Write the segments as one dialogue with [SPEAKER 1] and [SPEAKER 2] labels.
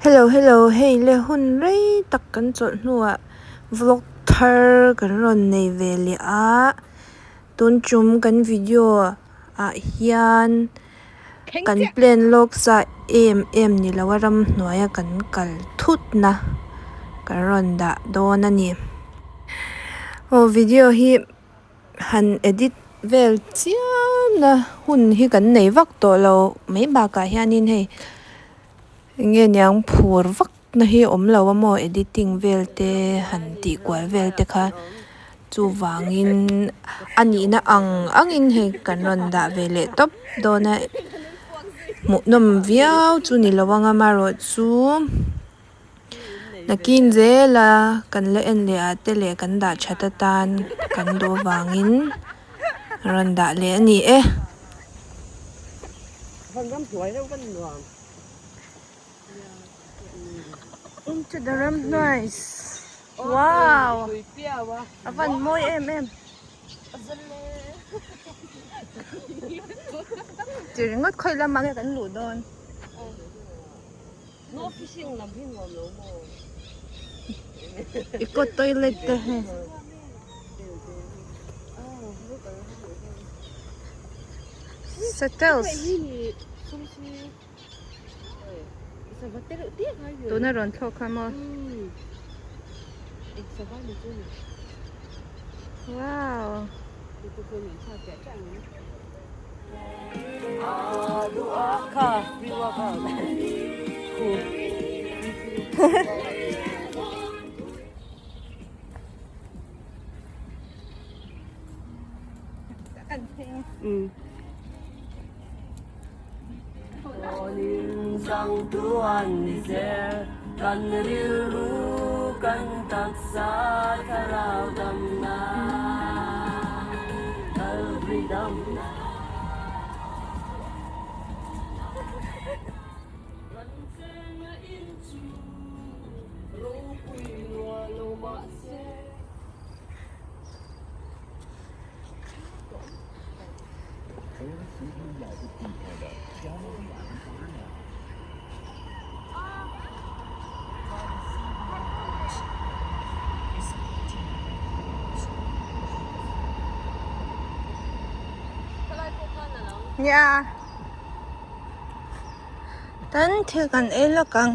[SPEAKER 1] Hello hello hei le hun rei tak kan chawlh hnuah vlog thar kan rawn nei ve leh a tun tum kan video ah hian kan plan lawk sa em em ni lo a ramhnuai a kan kal thut na kan rawn dah dawn a ni aw video hi. Han edit vel chiam na hun hi kan nei vak tawh lo mai bakah hianin hei eng nge niang phur vak na hi a awm lo a maw editing vel te han tih kual vel te kha chuvangin a nihna ang angin hei kan rawn dah ve leh tawp dawn a hmuhnawm viau chu ni lo ang amaherawhchu. Nakin zela kan la en leh ah te leh kan dah that atan kan duh avangin rawn dah leh a ni e. Into the ramhnuai wow a van mawi em em. Ti ringawt khawi lamah nge kan luh dawn.
[SPEAKER 2] No fishing lam hi nuam lo maw?
[SPEAKER 1] Eco toilet te hei. Settles. Tuna rawn thlawk kha maw? Wow. Nia tan thil kan ei lawk ang.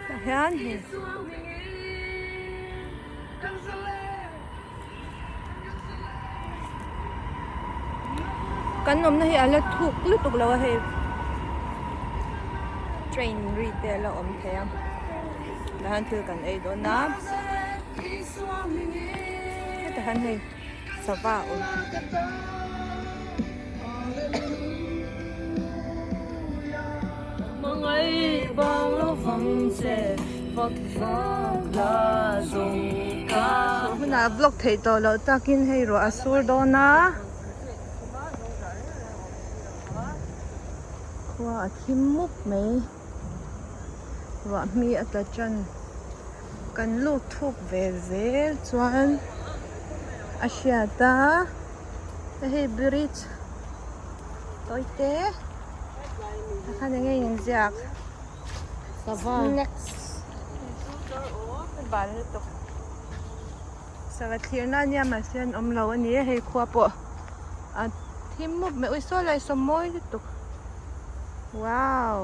[SPEAKER 1] Tah hian hei kan awmna hi a la thuk lutuk lo a hei train ri te a la awm thei a tah hian thil kan ei dawn a hetah hian hei sava a awm. Hunah vlog theih tawh loh takin hei ruah a sur dawn a khua a thim mup mai ruah hmi a tla tan kan lut thuk ve zel chuan a hriat a. Hei bridge tawi te tah khan eng nge in ziak snacks bal lutuk sava thlir na ania mahse an awm lo ani a hei khua pawh a thim mup mai ui saw lai saw mawi lutuk wow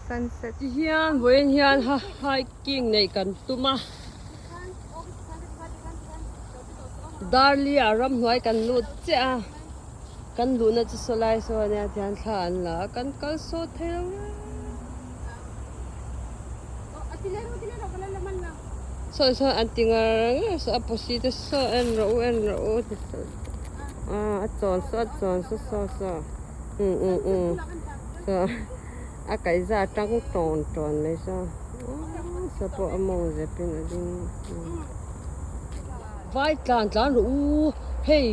[SPEAKER 1] sunset.
[SPEAKER 2] Ti hian vawiin hian hiking neih kan tum a. Darli ah ramhnuai kan lut chiah a, kan luhna chu saw lai saw ania tihian thla an la a, kan kal sawt thei lo reng. Saw saw an ti ngar ngar saw a pawsi te saw en rawh u en rawh u ti saw a chawn saw a chawn saw saw saw um um um saw a kaihza a tang tawn tawn mai saw saw pawh a mawng zepin a ding. Vai tlan tlan rawh u hei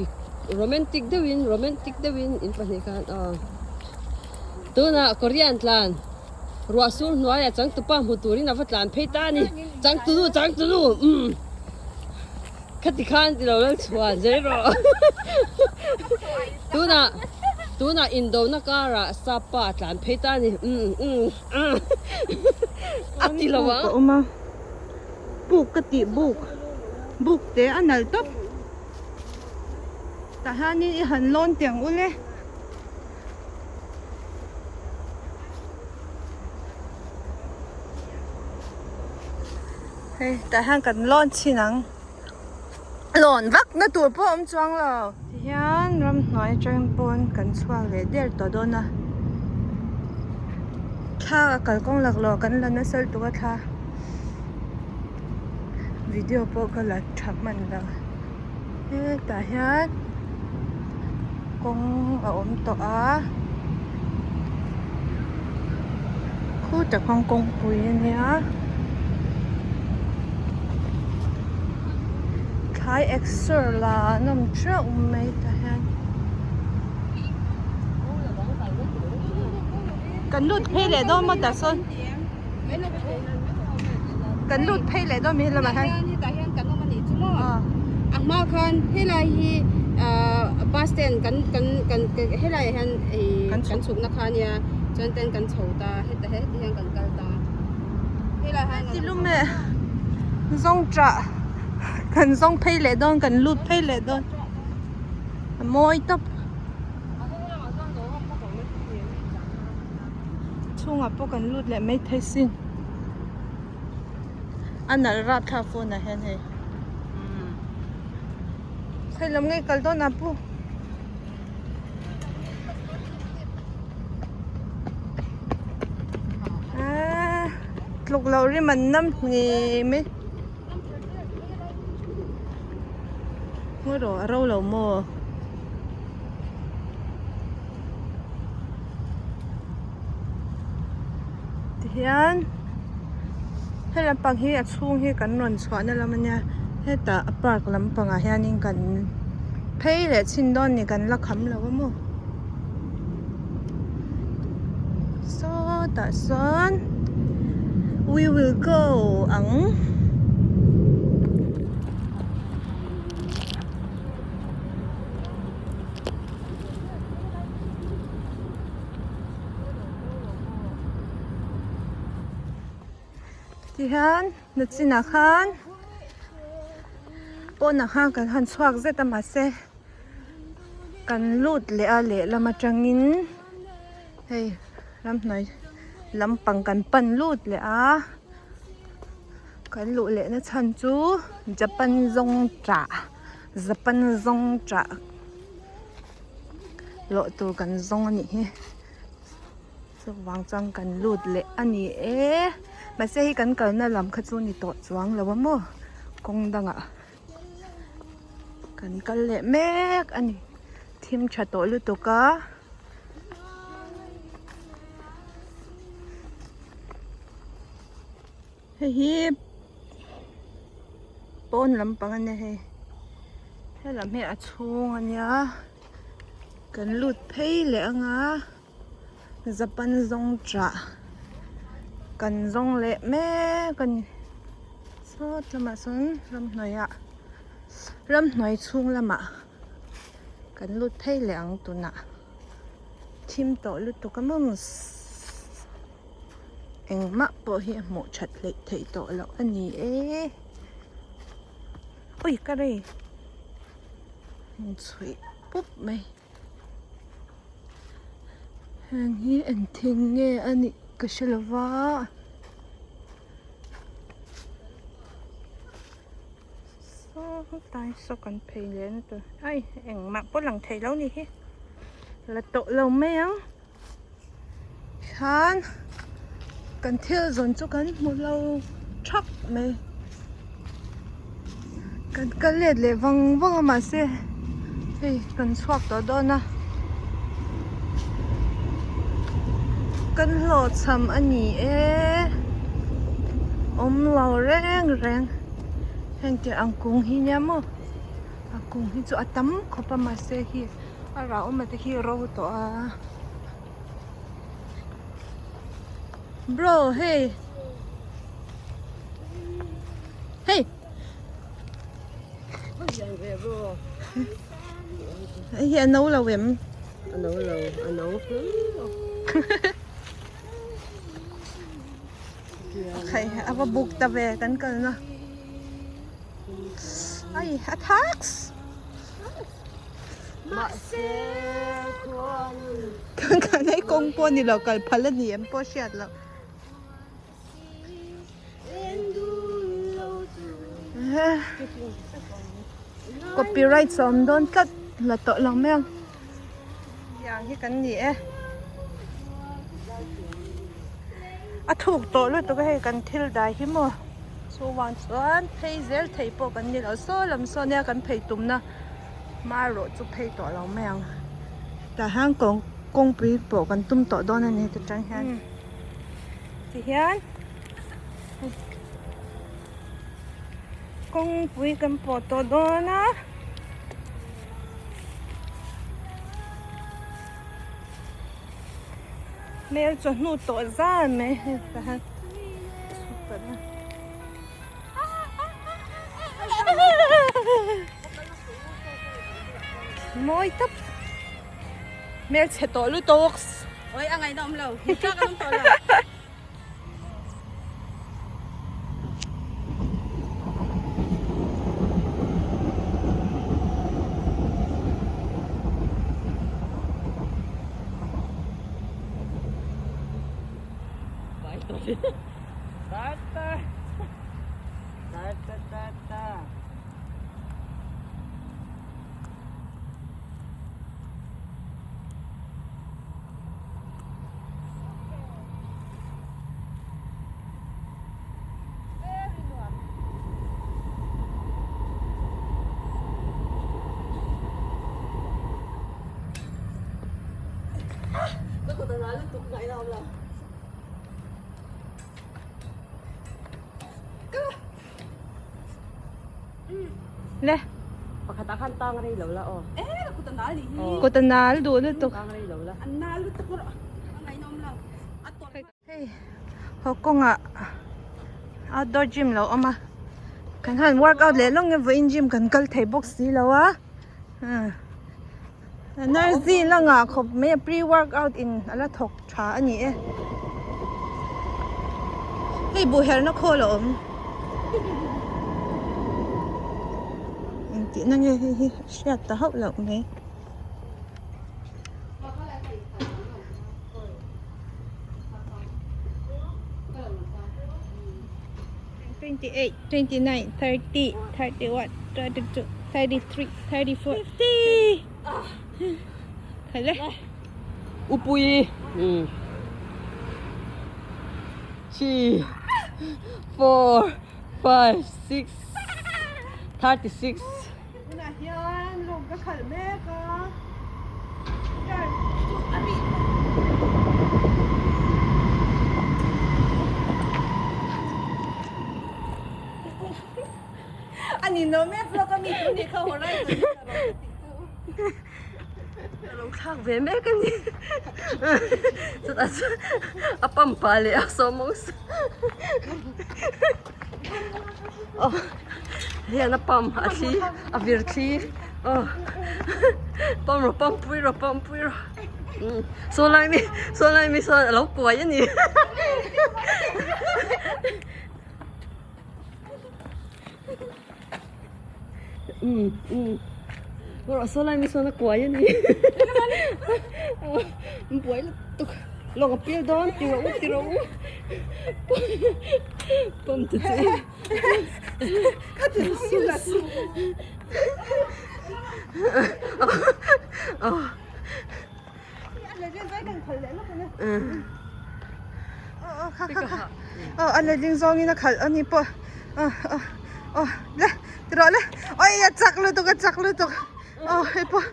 [SPEAKER 2] romantic deuhin romantic deuhin in pahnih khan aw tunah korean tlan ruah sur hnuaiah changtupa hmu turin a va tlan phei ta a ni changtunu changtunu umm. Khati khan ti lo lal chhuan zai rawh. Tunah tunah indona karah sap pa a tlan phei ta a ni. Umm umm umm a ti lo ang.
[SPEAKER 1] Buk a awm a, buk ka tih buk buk te a nalh tawp. Tah hianin i han lawn teh ang ule. Hei tah hian kan lawn chhin ang lawn vak na tur pawh a awm chuang lo tihian ramhnuai atang pawn kan chhuak leh der tawh dawn a thla a kalkawng laklawh kan la nasa lutuk a thla video pawh ka la tha hman lo hetah hian kawng a awm tawh a khutah khawn kawngpui a nia thlai exer la an awm theuh mai tah hian kan lut phei leh dawn maw tah sawn. Kan lut phei leh dawn mi helamah hian.
[SPEAKER 3] Hetah hian kan awm a nih chu maw? A hma khan helai hi bus stand kan kan kan helaiah hian kan chhukna kha ania chuan ten kan chho ta heta heti hian kan kal ta helai hian
[SPEAKER 1] Ti lum e zawng ṭah kan zawng phei leh dawn kan lut phei leh dawn a mawi tawp. Chhungah pawh kan lut leh mai thei sin a nalh rapthlak phone ah hian hei hei lam ngei kal dawn ah pu ah tluk loh rim an nam nge mai ngawi rawh a ro lo maw. Tihian he lampang hi a chhung hi kan rawn chhuahna lam ania hetah a park lampangah hianin kan phei leh chhin dawn ni kan la kham lo a maw sawtah sawn we will go ang. Tihian nachinah khan pawnah khan kan han chhuak zet a mahse kan lut leh a lehlam atangin hei ramhnuai lampang kan pan lut leh a. Kan luh lehna chhan chu Japan zawng tah Japan zawng tah lawh tur kan zawng a nih hi chuvang chuan kan lut leh a ni e mahse hei kan kalna lam kha chu ni tawh chuang lo a maw kawng dangah kan kal leh mek a ni thim tha tawh lutuk a. Hei hi pawn lampang a nia hei helam hi a chhung a nia kan lut phei leh ang a japan zawng chah kan zawng leh mek a ni sawt lamah sawn ramhnuai ah ramhnuai chhung lamah kan lut phei leh ang tunah thim tawh lutuk a maw. Engmah pawh hi a hmuh that hleih theih tawh loh a ni e. Ui ka rei inchhuih pup mai. Heng hi eng thing nge a nih ka hre lo va. Sawtlai saw kan phei leh na tur ai engmah pawh lang thei lo ni hi la tawh lo mai ang. Khan kan thil zawn chu kan hmu lo thap mai kan kal let leh vang vang a mahse hei kan chhuak tawh dawn a kan hlawhchham a ni e awm lo reng reng heng te ang kung hi nia maw a kung hi chu a tam khawp a mahse hi. A rah awm a te khi ro tawh a bro hei hei. Hei hi a no lo em?
[SPEAKER 2] A no lo, a no hlum lo.
[SPEAKER 1] Hei a va buk ta ve kan kalna. Ai a thaks.
[SPEAKER 2] Mahse khuan.
[SPEAKER 1] Kan kalna hi kawng pawh ni lo kal phal a ni em pawh hriat loh. Copyright sawm dawn tlat la tawh lo mai ang tiang hi kan ni e a thuk tawh lutuk a hei kan thil dai hi maw chuvang chuan phei zel thei pawh kan ni lo saw lam sawn nia kan phei tumna hmarawh chu phei tawh lo mai ang tah hian kawng kawngpui pawh kan tum tawh dawn a ni heti tang hian. Tihian kawngpui kan pawh tawh dawn a. Hmel chawhnu tawh zan mai hei tah hian chhuk ta dawn. Mawi tawp. Hmelchhe tawh lutuk.
[SPEAKER 3] Oi a ngaihna awm lo. Hmuh tlak an awm tawh lo.
[SPEAKER 2] Ta ta ta.
[SPEAKER 1] Le.
[SPEAKER 2] Pakhat ah khan tang rei lo la aw.
[SPEAKER 3] E kut a nal nih hi.
[SPEAKER 1] Kut a nal duh lutuk.
[SPEAKER 2] Tang rei lo la.
[SPEAKER 3] A nal lutuk rawh. A ngaihnawm lo. A tawlh.
[SPEAKER 1] Hei haw kawngah outdoor gym lo awm a. Kan han workout leh lawng nge vawiin gym kan kal thei bawk si lo a. Energy la ngah khawp mai a pre workout in a la thawk tha a ni e. Hei buh herna khawl a awm. Engtihna nge hei hi hriat ta hauh loh mai. 28, 29, 30, 31, 32, 33, 34, 50. Khai le.
[SPEAKER 2] Upui. 3, 4, 5, 6, 36.
[SPEAKER 1] Tunah hian lawng ka khalh mek a, car chu a rih A ni no mek zawk a mi chu ni kha horizon hi ka rawn tih chu.
[SPEAKER 2] Ka lo thlak ve mek a ni. Chutah chuan a pump pah leh a sawmawng sa. Aw hian a pump a thli a vir thli aw pump rawh pump pui rawh pump pui rawh umm saw lai mi saw lai mi sawn a lo kuai a ni umm umm rawh saw lai mi sawn a kuai a ni buai lutuk lawng a pil dawn ti rawh u ti rawh u. Pump te chu
[SPEAKER 1] Aw a letling zawngin a khalh a ni pawh aw aw le ti rawh le awi a chak lutuk a chak lutuk aw hei pawh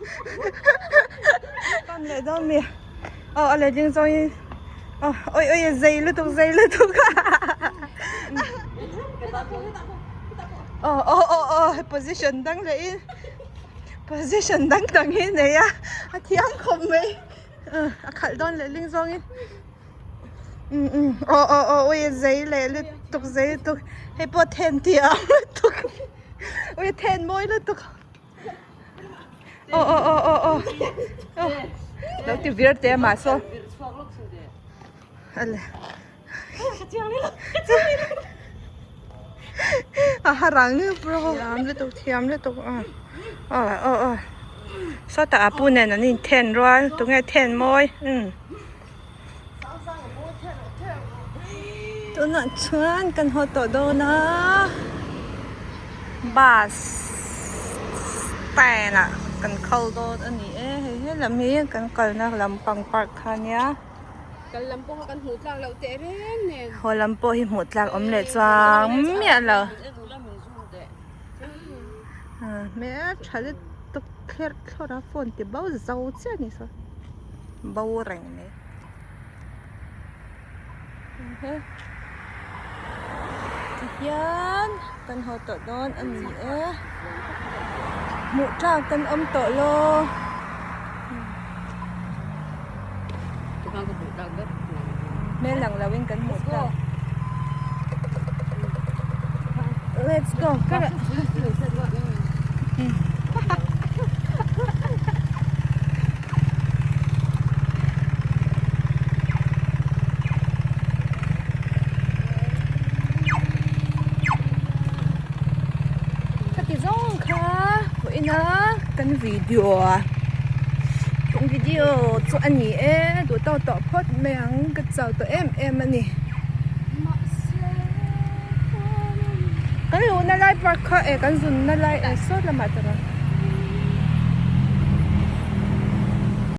[SPEAKER 1] pump leh dawn mi aw a letling zawngin aw awi awi a zei lutuk zei lutuk aw aw aw aw position dang leh in position dang dang hi nei a a thiam khawp mai a khalh dawn letling zawngin. Um um aw aw aw ui zei leh lutuk zei lutuk hei pawh then tih a ang lutuk. Ui then mawi lutuk. Aw aw aw aw aw. Lo ti vir te mah saw. Ale. A harang bro. Thiam lutuk thiam lutuk a. Aw aw aw. Sawtah a pu nen an inthen rual tunge then mawi umm. Tunah chuan kan haw tawh dawn a bus stand ah kan kal dawn a ni e hei helam hi kan kalna lampang park kha a nia.
[SPEAKER 3] Kal lam pawh kha kan hmuh tlak loh teh reng nen.
[SPEAKER 1] Haw lam pawh hi hmuh tlak awm leh chuang miah lo. Hmel tha lutuk thlerh thlawrh a phone ti bo zo chiah a ni saw bo reng mai. Tihian kan haw tawh dawn a ni e hmuh tlak kan awm tawh lo. Hmel lang lo in kan hmuh tlak. Let's go. Khati zawng kha vawiina kan video a kan video chu a ni e duh tawk tawh phawt mai ang ka chau tawh em em a ni. Kan luhna lai park kha eh kan zunna lai eh sawt lamah tawrh a.